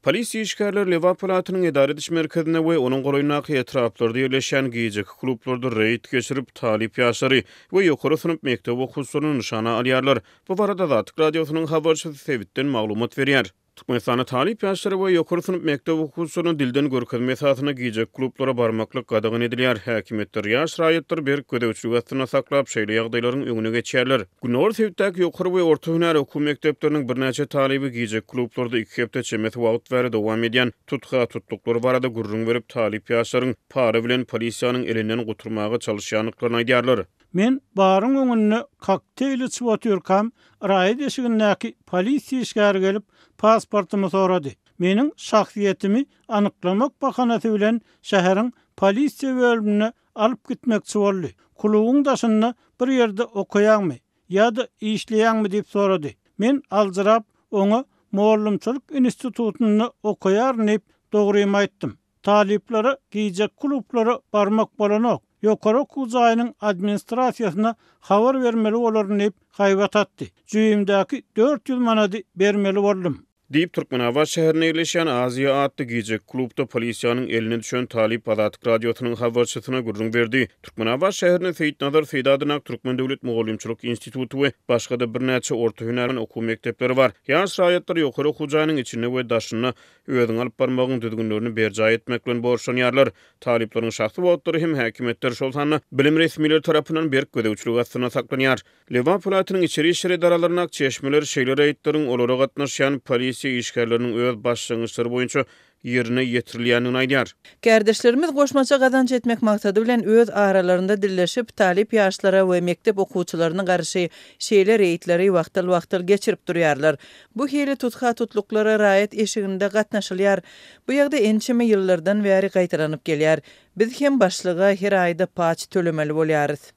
Polisiýa işgärleri Lebap welaýatynyň edara ediş merkezinde we onuň golaýyndaky etraplarda ýerleşýän gijeki klublarda reýd geçirip, talyp ýaşlary we ýokary synp mekdep okuwçylaryny nyşana alýarlar. Bu barada Azatlyk Radiosynyň habarçysy sebitden maglumat berýär. Türkmenistanda talyp ýaşlara we ýokary synp mekdep okuwçylaryna dilden görkezme esasynda gijeki klublara barmaklyk gadagan edilýär. Häkimiýetler ýaş raýatlary berk gözegçilik astynda saklap, şeýle ýagdaýlaryň öňüne geçýärler. Gündogar sebitdäki ýokary we orta hünär okuw mekdepleriniň birnäçe talyby gijeki klublarda iki hepde çemesi wagt bäri dowam edýän tutha-tutluklar barada gürrüň berip, talyp ýaşlaryň para bilen polisiýanyň elinden gutulmaga çalyşýandyklaryny aýdýarlar. Men baryň öňünde kokteýl içip otyrkam, raýat eşigindäki polisiýa işgäri gelip, pasportymy sorady. Meniň şahsyýetimi anyklamak bahanasy bilen şäheriň polisiýa bölümine alyp gitmekçi boldy. Klubuň daşynda bir ýerde okaýaňmy ýa-da işleýäňmi diýip sorady. Men aljyrap, oňa mugallymçylyk institutynda okaýaryn diýip, dogrymy aýtdym. Talyplara gijeki klublara barmak bolanok, ýokary okuw jaýynyň administrasiýasyna habar bermeli bolaryn diýip, haýbat atdy. Jübimdäki 400 manady bermeli boldum. Diýip, Türkmenabat şäherinde ýerleşýän Aziýa atly gijeki klubda polisiýanyň eline düşen talyp Azatlyk Radiosynyň habarçysyna gürrüň berdi. Türkmenabat şäherinde Seýitnazar Seýdi adyndaky Türkmen döwlet mugallymçylyk instituty we başga-da birnäçe orta hünär okuw mekdepleri bar. Ýaş raýatlar ýokary okuw jaýynyň içinde we daşynda özüňi alyp barmagyň düzgünlerini berjaý etmek bilen borçlanýarlar. Talyplaryň şahsy wagtlary hem häkimiýetler, şol sanda bilim resmileri tarapyndan berk gözegçilik astynda saklanýar. Lebap welaýatynyň içeri işler edaralaryndaky çeşmeler şeýle reýdleriň olara gatnaşýan polisiýa işgärleriniň öz başlangyçlary boýunça ýerine ýetirilýändigini aýdýar. Kärdeşlerimiz goşmaça gazanç etmek maksady bilen öz aralarynda dilleşip, talyp ýaşlara we mekdep okuwçylaryna garşy şeýle reýdleri wagtal-wagtal geçirip durýarlar. Bu hili tutha-tutluklara raýat eşiginde gatnaşylýar. Bu ýagdaý ençeme ýyllardan bäri gaýtalanyp gelýär. Biz hem başlyga her aýda paç tölemeli bolýarys.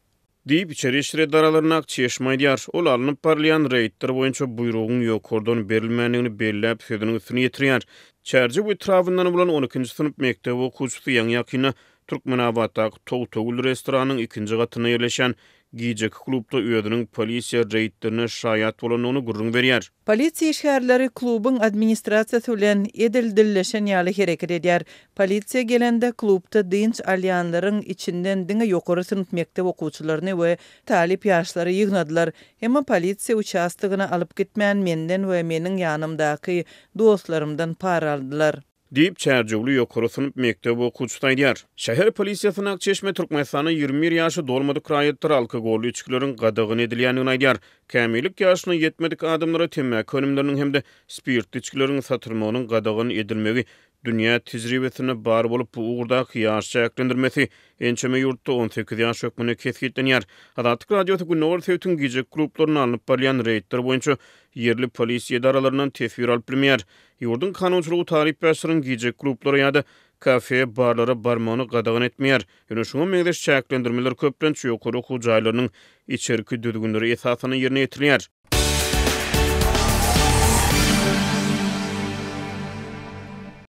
Diýip, içeri işler edaralaryndaky çeşme aýdýar. Ol alnyp barylýan reýdler boýunça buýrugyň ýokardan berilmändigini belläp, sözüniň üstüni ýetirýär. Çärjew etrabyndan bolan on ikinji synp mekdep okuwçysy ýaňy-ýakynda Türkmenabatdaky Togtagül restoranynyň ikinji gatynda ýerleşýän gijeki klubda özüniň polisiýa reýdlerine şaýat bolandygyny gürrüň berýär. Polisiýa işgärleri klubuň administrasiýasy bilen edil dilleşen ýaly hereket edýär. Polisiýa gelende klubda dynç alýanlaryň içinden diňe ýokary synp mekdep okuwçylaryny we talyp ýaşlary ýygnadylar. Emma polisiýa uçastogyna alyp gitmän menden we meniň ýanymdaky dostlarymdan para aldylar. Diýip, çärjewli ýokary synp mekdep okuwçysy aýdýar. Şäher polisiýasyndaky çeşme Türkmenistanda 21 ýaşy dolmadyk raýatlara alkogolly içgileriň gadagan edilýändigini aýdýar. Kämillik ýaşyna ýetmedik adamlara temmäki önümleriniň hem-de spirtli içgileriň satylmagynyň gadagan edilmegi dünýä tejribesinde bar bolup, bu ugurdaky ýaş çäklendirmesi ençeme ýurtda 18 ýaş hökmünde kesgitlenýär. Azatlyk Radiosy gündogar sebitiň gijeki klublarynda alnyp barylýan reýdler boýunça ýerli polisiýa edaralaryndan teswir alyp bilmeýär. Ýurduň kanunçylygy talyp ýaşlaryň gijeki klublara ýa-da kafe, barlara barmagyny gadagan etmeýär. Ýöne şuňa meňzeş çäklendirmeler köplenç ýokary okuw jaýlarynyň içerki düzgünleri esasynda ýerine ýetirilýär.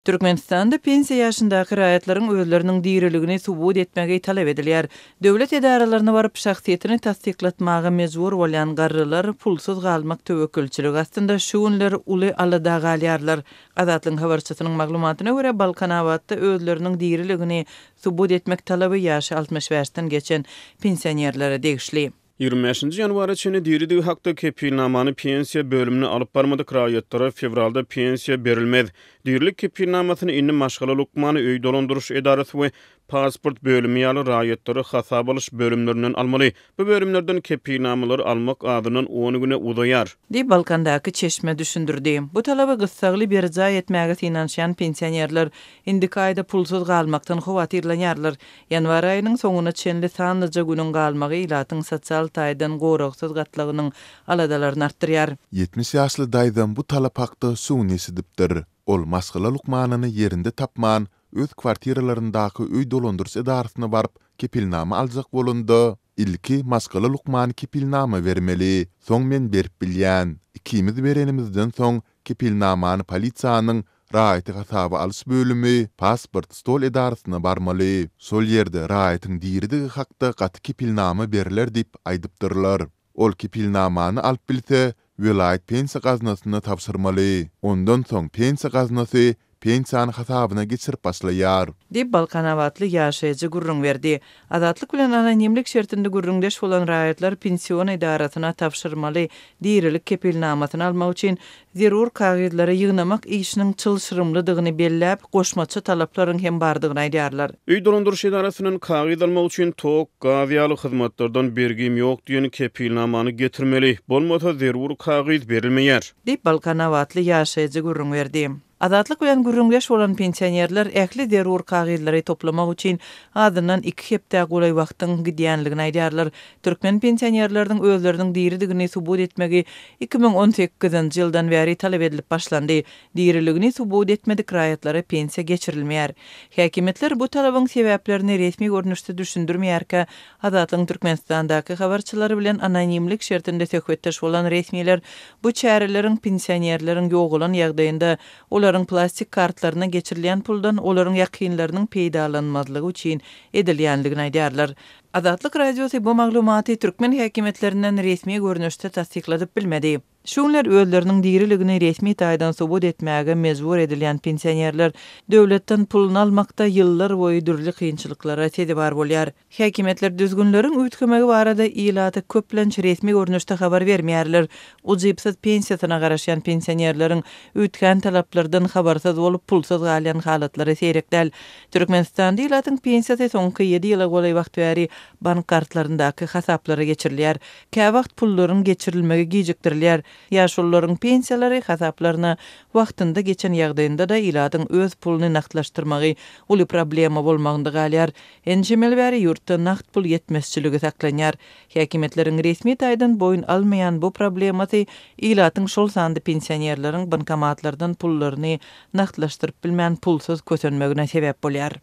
Türkmenistanda pensiýa ýaşyndaky raýatlaryň özleriniň diriligini subut etmegi talap edilýär. Döwlet edaralaryna baryp, şahsyýetini tassyklatmaga mejbur bolýan garrylar pulsuz galmak töwekgelçiligi astynda şu günler uly alada galýarlar. Azatlygyň habarçysynyň maglumatyna görä, Balkanabatda özleriniň diriligini subut etmek talaby ýaşy 65-den geçen pensionerlere degişli. 25-nji ýanwara çenli diridigi hakda kepilnamany pensiýa bölümine alyp barmadyk raýatlara fewralda pensiýa berilmez. Dirilik kepilnamasyny indi maşgala lukmany, öý dolandyryş edarasy we pasport bölümi ýaly raýatlary hasaba alyş bölümlerinden almaly. Bu bölümlerden kepilnamalary almak azyndan on güne uzaýar. Diýip, Balkandaky çeşme düşündirdi. Bu talaby gyssagly berjaý etmäge synanyşýan pensionerler indiki aýda pulsuz galmakdan howatyrlanýarlar. Ýanwar aýynyň soňuna çenli sanlyja günüň galmagy ilatyň sosial taýdan goragsyz gatlagynyň aladalaryny artdyrýar. 70 ýaşly daýzam bu talap hakda şu gün eşidipdir. Ol maşgala lukmanyny ýerinde tapman, öz kwartiralaryndaky öý dolandyryş edarasyna baryp kepilnama aljak bolanda, ilki maşgala lukmany kepilnama bermeli, soň men berip bilýän. Ikimiz berenimizden soň kepilnamany polisiýanyň raýaty hasaba alyş bölümi pasport stol edarasyna barmaly. Şol ýerde raýatyň diridigi hakda gaty kepilnama berler diýip aýdypdyrlar. Ol kepilnamany alyp bilse. welaýat pensiýa gaznasyna tabşyrmaly. Ondan soň pensiýa gaznasy pensiýany hasabyna geçirip başlaýar. Diýip, balkanabatly ýaşaýjy gürrüň berdi. Azatlyk bilen anonimlik şertinde gürrüňdeş bolan raýatlar pension edarasyna tabşyrmaly dirilik kepilnamasyny almak üçin zerur kagyzlary ýygnamak işiniň çylşyrymlydygyny belläp, goşmaça talaplaryň hem bardygyny aýdýarlar. Öý dolandyryş edarasyndan kagyz almak üçin tok, gaz ýaly hyzmatlardan bergim ýok diýen kepilnamany getirmeli, bolmasa zerur kagyz berilmeýär. Diýip, balkanabatly ýaşaýjy gürrüň berdi. Azatlyk bilen gürrüňdeş bolan pensionerler ähli zerur kagyzlary toplamak üçin azyndan iki hepdä golaý wagtyň gidýänligini aýdýarlar. Türkmen pensionerleriniň özleriniň diridigini subut etmegi 2018-nji ýyldan bäri talap edilip başlandy. Diriligini subut etmedik raýatlara pensiýa geçirilmeýär. Häkimiýetler bu talabyň sebäplerini resmi görnüşde düşündirmeýärkä, Azatlygyň Türkmenistandaky habarçylary bilen anonimlik şertinde söhbetdeş bolan resmiler bu çäreleriň pensionerleriň ýogalan ýagdaýynda olaryň plastik kartlaryna geçirilýän puldan olaryň ýakynlarynyň peýdalanmazlygy üçin edilýändigini aýdýarlar. Azatlyk Radiosy bu maglumaty türkmen häkimiýetlerinden resmi görnüşde tassykladyp bilmedi. Şu günler özleriniň diriligini resmi taýdan subut etmäge mejbur edilýän pensionerler döwletden puluny almakda ýyllar boýy dürli kynçylyklara sezewar bolýar. Häkimiýetler düzgünleriň üýtgemegi barada ilata köplenç resmi görnüşde habar bermeýärler. Ujypsyz pensiýasyna garaşýan pensionerleriň üýtgän talaplardan habarsyz bolup, pulsuz galýan halatlary seýrek däl. Türkmenistanda ilatyň pensiýasy soňky ýedi ýyla golaý wagt bäri bank kartlaryndaky hasaplara geçirilýär. Käwagt pullaryň geçirilmegi gijikdirilýär. Ýaşulularyň pensiýalary hasaplaryna wagtynda geçen ýagdaýynda-da ilatyň öz puluny nagtlaşdyrmagy uly problema bolmagynda galýar. Ençeme ýyl bäri ýurtda nagt pul ýetmezçiligi saklanýar. Häkimiýetleriň resmi taýdan boýun almaýan bu problemasy ilatyň şol sanda pensionerleriň bankomatlardan pullaryny nagtlaşdyryp bilmän pulsuz kösenmegine sebäp bolýar.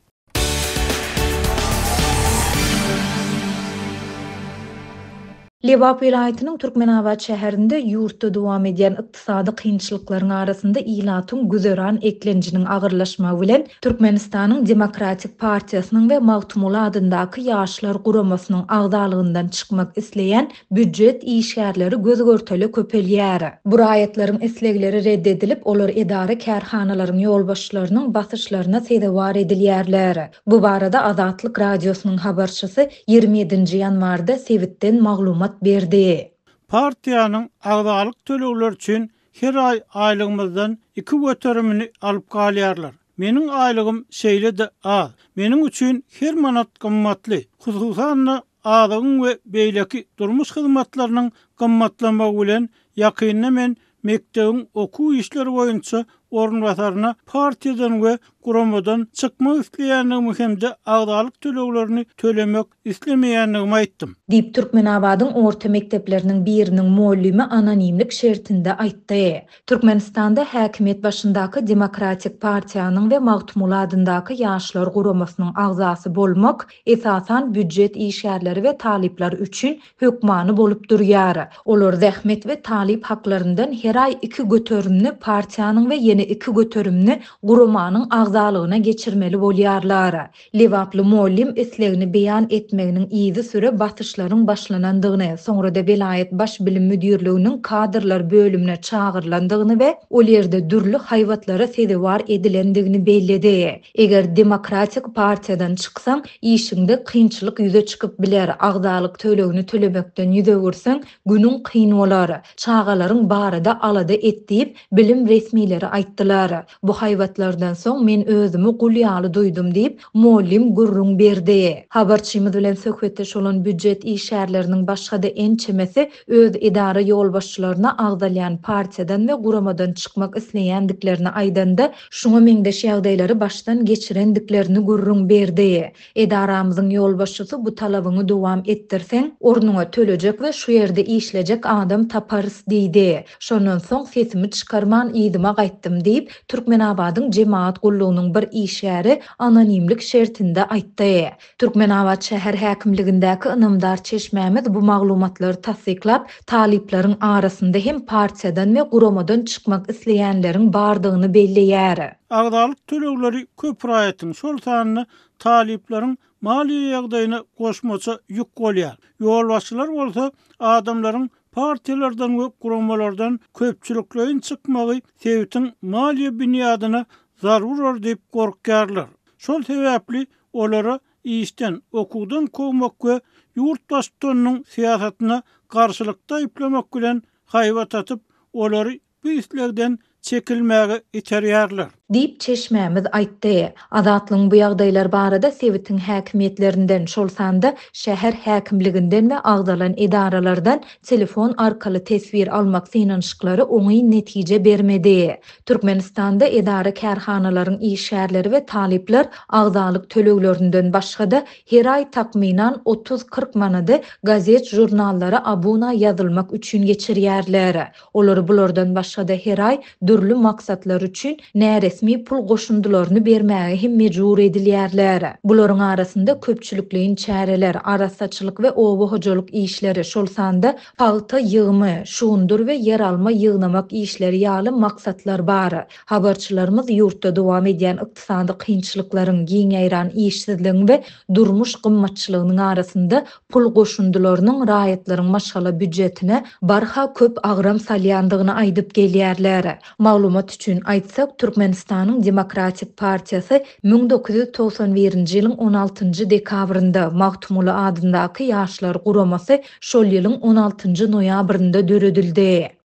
Lebap welaýatynyň Türkmenabat şäherinde ýurtda dowam edýän ykdysady kynçylyklaryň arasynda ilatyň güzeran eklenjiniň agyrlaşmagy bilen, Türkmenistanyň Demokratik partiýasynyň we Magtymguly adyndaky Ýaşlar guramasynyň agzalygyndan çykmak isleýän býujet işgärleri göz-görtele köpelýär. Bu raýatlaryň islegleri red edilip, olar edara-kärhanalaryň ýolbaşçylarynyň basyşlaryna sezewar edilýärler. Bu barada Azatlyk Radiosynyň habarçysy 27-nji ýanwarda sebitden maglumat berdi. Partiýanyň agzalyk tölegleri üçin her aý aýlygymyzdan iki göterimini alyp galýarlar. Meniň aýlygym şeýle-de az. Meniň üçin her manat gymmatly. Hususan-da, azygyň we beýleki durmuş hyzmatlarynyň gymmatlamagy bilen ýakynda men mekdebiň okuw işleri boýunça orunbasaryna partiýadan we guramadan çykmak isleýändigimi hem-de agzalyk töleglerini tölemek islemeýändigimi aýtdym. Diýip, Türkmenabadyň orta mekdepleriniň biriniň mugallymy anonimlik şertinde aýtdy. Türkmenistanda häkimiýet başyndaky Demokratik partiýanyň we Magtymguly adyndaky Ýaşlar guramasynyň agzasy bolmak, esasan, býujet işgärleri we talyplar üçin hökmany bolup durýar. Olar zähmet we talyp haklaryndan her aý iki göterimini partiýanyň we ýene iki göterimini guramanyň agzalygyna geçirmeli bolýarlar. Lebaply mugallym islegini beýan etmeginiň yzysüre basyşlaryň başlanandygyny, soňra-da welaýat Baş bilim müdirliginiň kadrlar bölümine çagyrylandygyny we ol ýerde dürli haýbatlara sezewar edilendigini belledi. Eger Demokratik partiýadan çyksaň, işiňde kynçylyk ýüze çykyp biler, agzalyk tölegini tölemekden ýüz öwürseň, günüň kyn bolar. Çagalaryň barada alada et diýip, bilim resmileri aýtdylar. Bu haýbatlardan soň men özümi gul ýaly duýdum diýip, mugallym gürrüň berdi. Habarçymyz bilen söhbetdeş bolan býujet işgärleriniň başga-da ençemesi öz edara ýolbaşçylaryna agzalýan partiýadan we guramadan çykmak isleýändiklerini aýdanda, şuňa meňzeş ýagdaýlary başdan geçirendiklerini gürrüň berdi. Edaramyzyň ýolbaşçysy bu talabyňy dowam etdirseň, ornuňa tölejek we şu ýerde işlejek adam taparys diýdi. Şondan soň sesimi çykarman yzyma gaýtdym diýip, Türkmenabadyň jemagat gullugynyň bir işgäri anonimlik şertinde aýtdy. Türkmenabat şäher häkimligindäki ynamdar çeşmämiz bu maglumatlary tassyklap, talyplaryň arasynda hem partiýadan we guramadan çykmak isleýänleriň bardygyny belleýär. Agzalyk tölegleri köp raýatyň, şol sanda talyplaryň maliýe ýagdaýyna goşmaça ýük bolýar. Ýolbaşçylar bolsa adamlaryň. partiýalardan we guramalardan köpçülikleýin çykmagy sebitiň maliýe binýadyna zarba urar diýip gorkýarlar. Şol sebäpli olara işden, okuwdan kowmak we ýurt baştutanynyň syýasatyna garşylykda aýyplamak bilen haýbat atyp, olary bu islegden çekilmäge iterýärler. Diýip, çeşmämiz aýtdy. Azatlygyň bu ýagdaýlar barada sebitiň häkimiýetlerinden, şol sanda şäher häkimliginden we agzalan edaralardan telefon arkaly teswir almak synanyşyklary oňyn netije bermedi. Türkmenistanda edara-kärhanalaryň işgärleri we talyplar agzalyk töleglerinden başga-da, her aý takmynan otuz-kyrk manady gazet-žurnallara abuna ýazylmak üçin geçirýärler. Olary bulardan başga-da her aý dürli maksatlar üçin näresmi pul goşundylaryny bermäge hem mejbur edilýärler. Bularyň arasynda köpçülikleýin çäreler, arassaçylyk we oba hojalyk işleri, şol sanda pagta ýygymy, şugundyr we ýeralma ýygnamak işleri ýaly maksatlar bar. Habarçylarymyz ýurtda dowam edýän ykdysady kynçylyklaryň, giň ýaýran işsizligiň we durmuş gymmatçylygynyň arasynda pul goşundylarynyň raýatlaryň maşgala býujetine barha köp agram salýandygyny aýdyp gelýärler. Maglumat üçin aýtsak, Türkmenistanyň Demokratik partiýasy 1991-nji ýylyň on altynjy dekabrynda, Magtymguly adyndaky Ýaşlar guramasy şol ýylyň on altynjy noýabrynda döredildi.